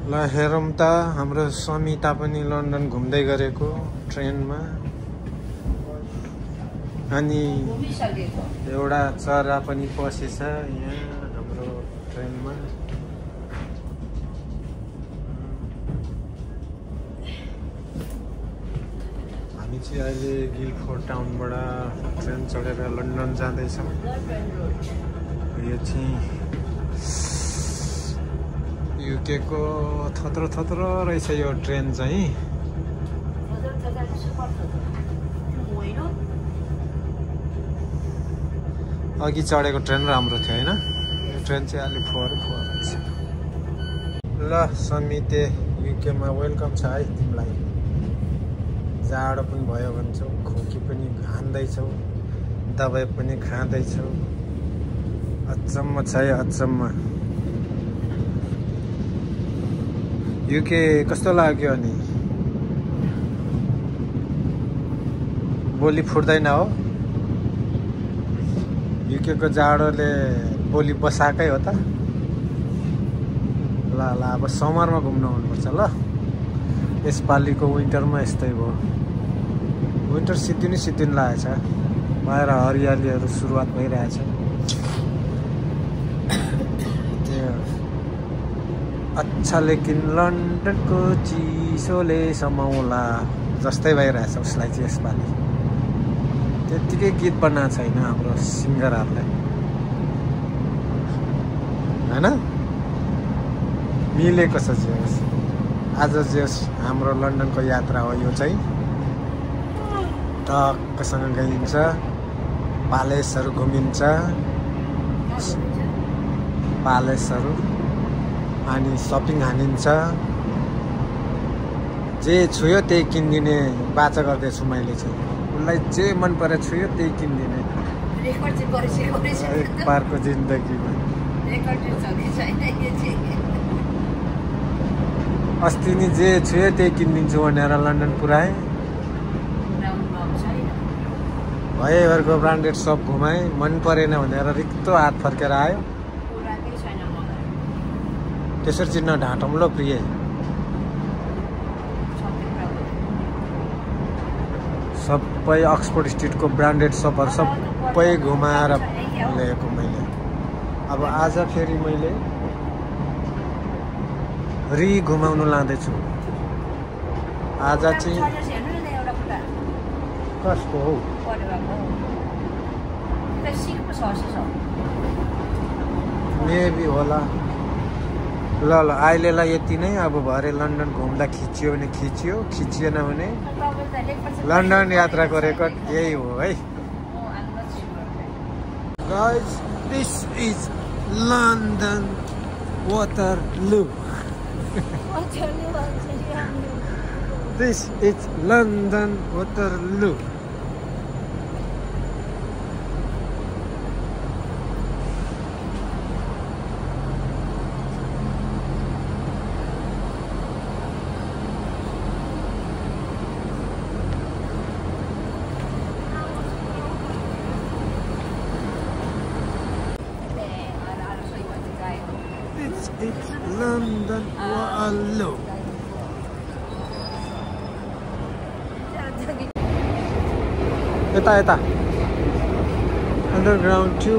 ल हेरौँ त हाम्रो समिता पनि लन्डन घुम्दै गरेको ट्रेनमा अनि एउटा चरा पनि पसेछ यहाँ हाम्रो ट्रेनमा हामी चाहिँ अहिले गिलफोर्ड टाउनबाट ट्रेन चढेर लन्डन जाँदैछौँ यो चाहिँ युके को थत्रो रहेछ यो ट्रेन चाहिँ अघि चढेको ट्रेन राम्रो थियो हैन यो ट्रेन चाहिँ अलि फोहोर रहेछ ल समिते युकेमा वेलकम छ है तिमीलाई जाडो पनि भयो भन्छौ खोकी पनि हान्दैछौ दबाई पनि खाँदैछौ अचम्म छ है अचम्म युके कस्तो लाग्यो अनि बोली फुट्दैन हो युके को जाडोले बोली बसाकै हो त ल अब समरमा घुम्न आउनुपर्छ ल यसपालिको विन्टरमा यस्तै भयो विन्टर सिद्धिन लागेछ बाहिर हरियालीहरू सुरुवात भइरहेछ अच्छा लेकिन लन्डनको चिसोले समाउला जस्तै भइरहेछ उसलाई चाहिँ यसपालि त्यतिकै गीत बनाएको छैन हाम्रो सिङ्गरहरूले हैन मिलेको छ जेस आज जेस हाम्रो लन्डनको यात्रा हो यो चाहिँ टक्कसँग गइन्छ प्यालेसहरू घुमिन्छ प्यालेसहरू अनि सपिङ हानिन्छ जे छुयो त्यही किनिदिने बाचा गर्दैछु मैले चाहिँ उसलाई जे मन परे छुयो त्यही किनिदिने एक बारको जिन्दगीमा अस्ति नि जे छुयो त्यही किनिदिन्छु भनेर लन्डन पुऱ्याएँ भएभरको ब्रान्डेड सप घुमाएँ मन परेन भनेर रिक्तो हात फर्केर आयो त्यसरी चाहिँ नढाँटौँ ल प्रिय सबै अक्सफोर्ड स्ट्रिटको ब्रान्डेड सपहरू सबै घुमाएर ल्याएको मैले अब आज फेरि मैले घुमाउनु लाँदैछु आज चाहिँ कसको हो मेबी होला ल अहिलेलाई यति नै अब भरे लन्डन घुम्दा खिचियो भने खिचियो खिचिएन भने लन्डन यात्राको रेकर्ड यही हो है guys this is London Waterloo this is London Waterloo It's London Waterloo. Eta Underground 2.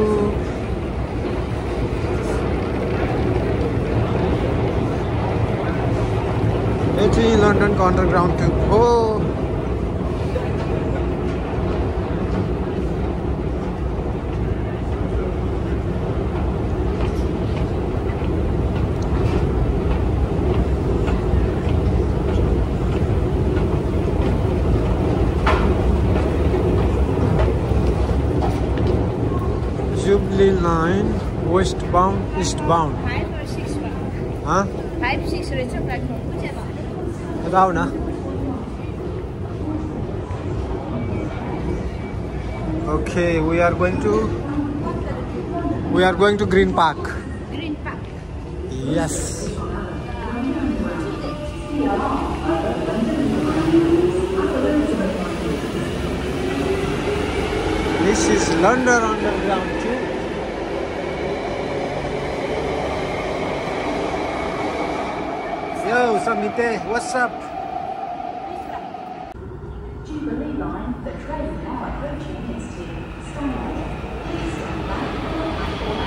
It's London Underground 2. Oh. Jubilee line, westbound, eastbound. 5 or 6 one? Huh? 5, 6 रहेछ प्लेटफर्म कुन चाहिँ भयो? Down na. Okay, we are going to Green Park. Green Park. Yes. This is London Underground too. Yo, Samite, what's up? Jubilee line, the train now approaching is to Stanley. Please stand back for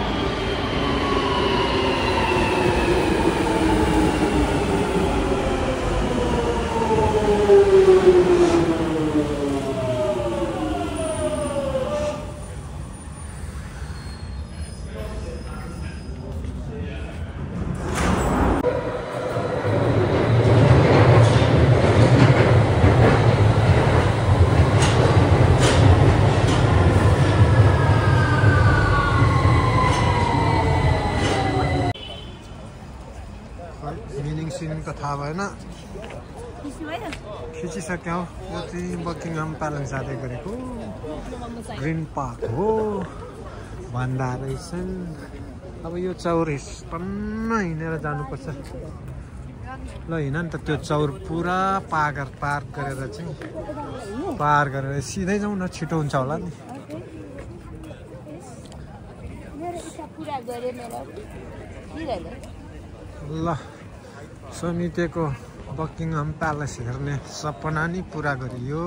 meaning सिनिङको थाहा भएन खिचिसक्यौँ यो चाहिँ बकिङहाम palace जाँदै गरेको green park हो भन्दा रहेछन् अब यो चौर टन्न हिँडेर जानुपर्छ ल हिँड नि त त्यो चौर पुरा पार गरेर चाहिँ पार गरेर सिधै जाउँ न छिटो हुन्छ होला नि ल समितिको बकिङहाम प्यालेस हेर्ने सपना नि पुरा गरियो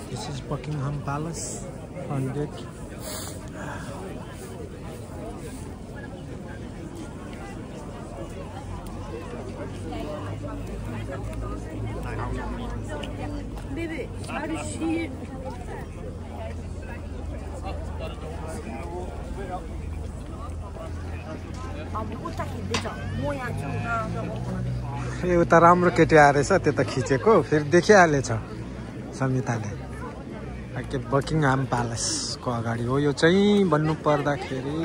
This is Buckingham Palace on deck. Baby, how does she? एउटा राम्रो केटी आएछ त्यो त खिचेको फेरि देखिहालेछ समिताले के बकिङहाम प्यालेसको अगाडि हो यो चाहिँ भन्नु पर्दाखेरि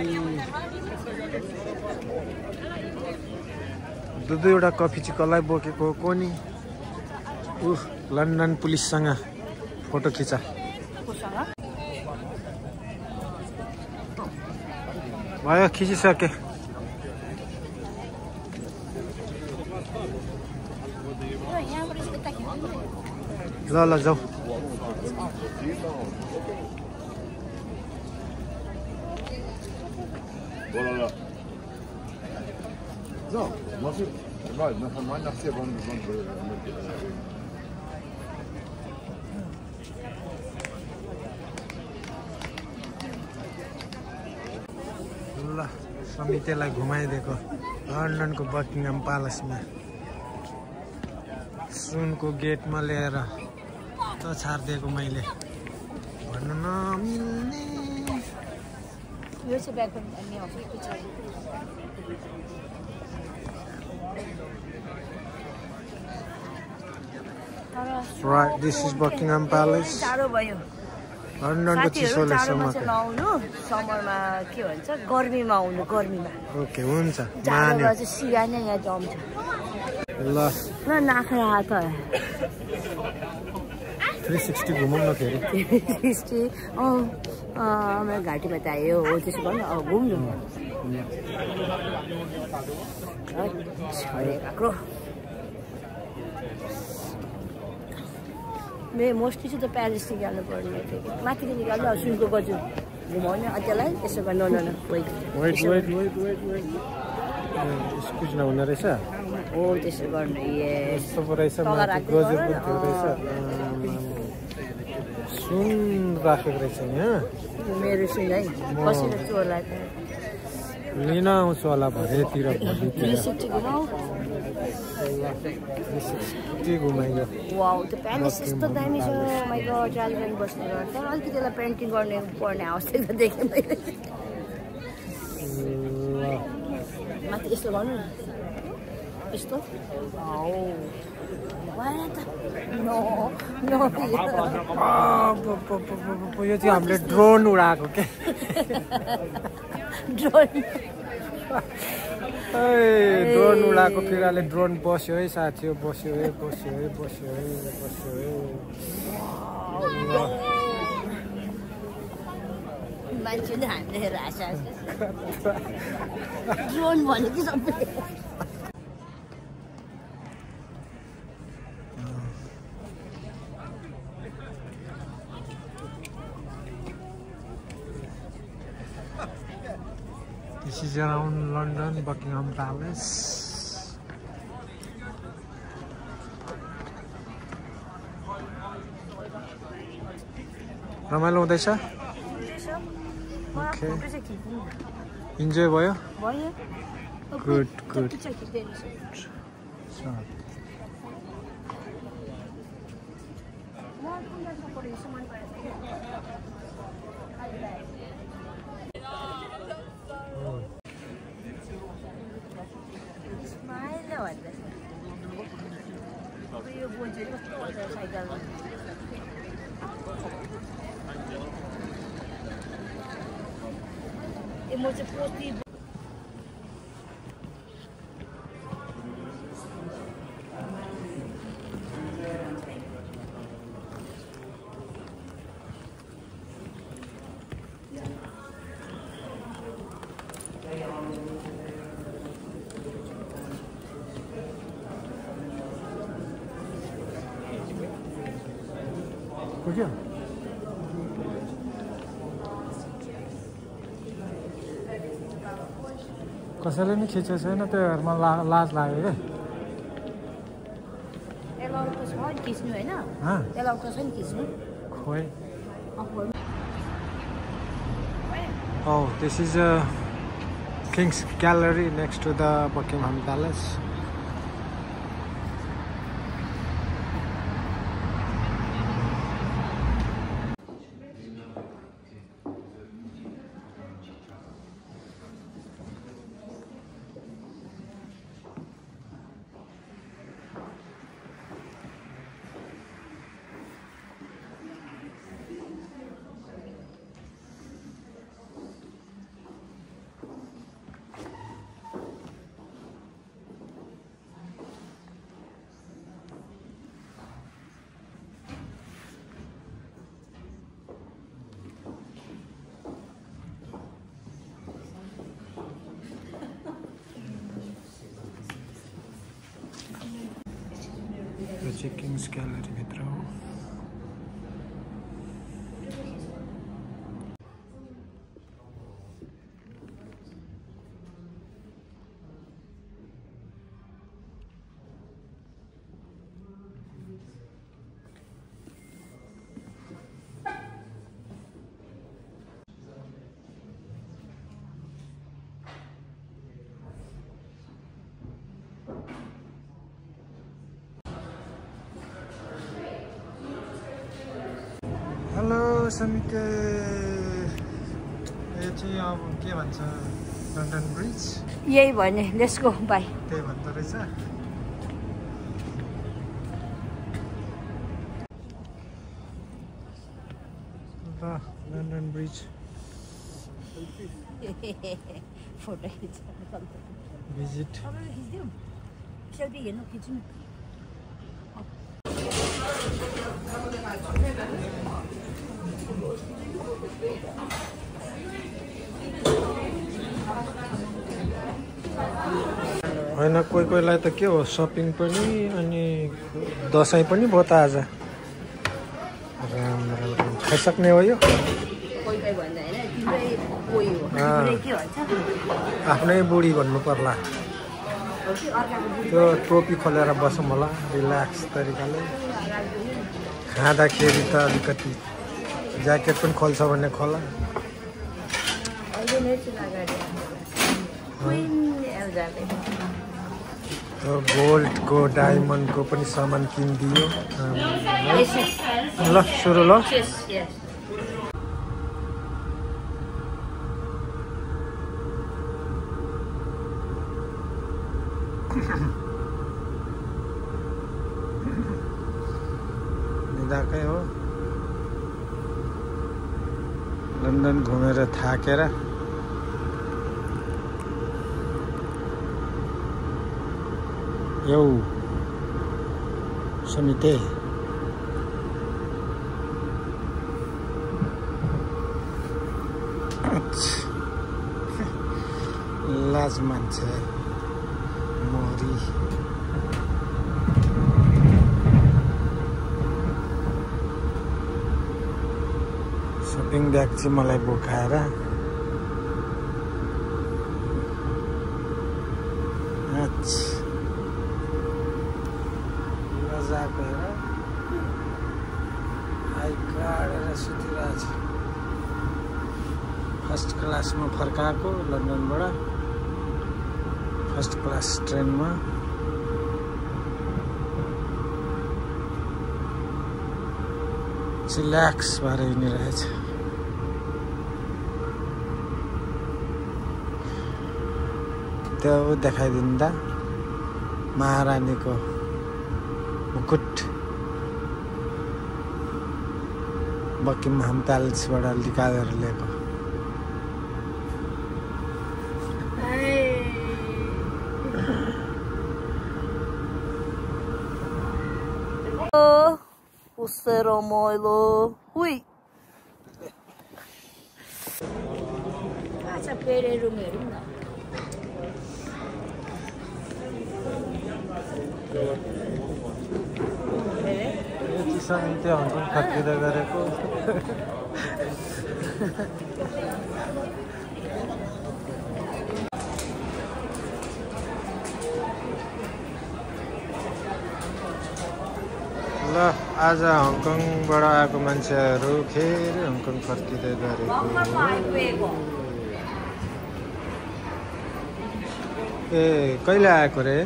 दुईवटा कफी चिकलाई बोकेको को नि लन्डन पुलिससँग फोटो खिचा भयो खिचिसके ल जाऊ Voilà. Non, moi c'est... Ouais, mais moi, merci avant de ल समितिलाई घुमाइदिएको लन्डनको बकिङहाम प्यालेसमा सुनको गेटमा ल्याएर त छाडिदिएको मैले भन्नु नमिल्ने यो चाहिँ ब्याकग्राउन्ड अनि अफिस पछाडि Right, this is Buckingham Palace. टाढो भयो लन्डनको चिसोले समात्यो नआउनु समरमा के भन्छ गर्मीमा आउनु गर्मीमा ओके हुन्छ जाडोमा चाहिँ सिया नै यहाँ जम्छ ल न नाख्रा त 360 घुमौँ न फेरि मेरो घाँटीमा त आयो हो त्यसो गर्नु अब घुम्नु छोडेको मेरो मोस्टली चाहिँ त प्यारिस निकाल्नु पर्ने माथिको निकाल्नु अब सुनको गजु घुमाउने त्यसलाई यसो गर्नु न वेट स्कुज नहुने रहेछ हो त्यसो गर्नु यस्तो पो रहेछ माथि गजु पनि थियो रहेछ सुन राखेको रहेछ यहाँ मेरो सुन है कसरी चोरलाई लिन आउँछु होला भरेतिर भोलितिर 360 घुमाइयो वाउ त्यो प्यालेस यस्तो दामी छ माइ गॉड जालीमा बस्ने गर्छ तर अलिकति त्यसलाई पेन्टिङ गर्ने पर्ने आवश्यकता देखेँ मैले माथि यस्तो गर्नु न यस्तो यो चाहिँ हामीले ड्रोन उडाएको के ड्रोन उडाएको किराले ड्रोन बस्यो है साथी हो बस्यो है मान्छेले हामीलाई हाँसा ड्रोन भन्यो कि सबै is around London, Buckingham Palace. रमाइलो हुँदैछ? ओके, इन्जोय भयो? Good good. पुग्यो? कसैले नि खिचेको छैन, त्यो हेरमा लाज लाग्यो क्या। खोइ। Oh, this is a King's Gallery next to the Buckingham Palace. King's Gallery भित्र हो। हेलो समिते, यो चाहिँ अब के भन्छ, लन्डन ब्रिज यही भने, लेट्स गो, बाई। त्यही भन्दो रहेछ। ल London bridge photo visit. Selfie हेर्नु खिच्नु। होइन, कोही कोहीलाई त के हो, सपिङ पनि अनि दसैँ पनि भयो त आज। राम राम राम, खाइसक्ने हो यो? आफ्नै बुढी भन्नु पर्ला। त्यो टोपी खोलेर बसौँ होला रिल्याक्स तरिकाले। खाँदाखेरि त अलिकति ज्याकेट पनि खोल्छ भने खोला। गोल्डको डायमन्डको पनि सामान किनिदियो। ल सुरु ल। निदाकै हो, लन्डन घुमेर थाकेर यो समिते लाज मान्छे मोरी। सपिङ ब्याग चाहिँ मलाई बोकाएर आज आएको हेर आई काटेर सुतिरहेछ फर्स्ट क्लासमा फर्काएको लन्डनबाट फर्स्ट क्लास ट्रेनमा चिल्याक्स भएर हिँडिरहेछ त्यो देखाइदिनु त महारानीको मुकुट बकिङहम प्यालेसबाट निकालेर ल्याएको Pusero moilo. Ui. Acha pere room herim na. किसान त्यो हङकङ फर्किँदै गरेको ल आज हङकङबाट आएको मान्छेहरू फेरि हङकङ फर्किँदै गरेको ए कहिले आएको रे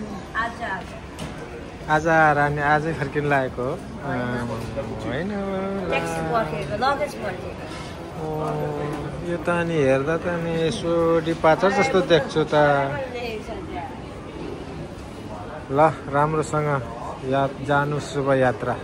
आज आएर अनि आजै फर्किन लागेको होइन यो त अनि हेर्दा त अनि यसो डिपाचर जस्तो देख्छु त ल राम्रोसँग जानु शुभ यात्रा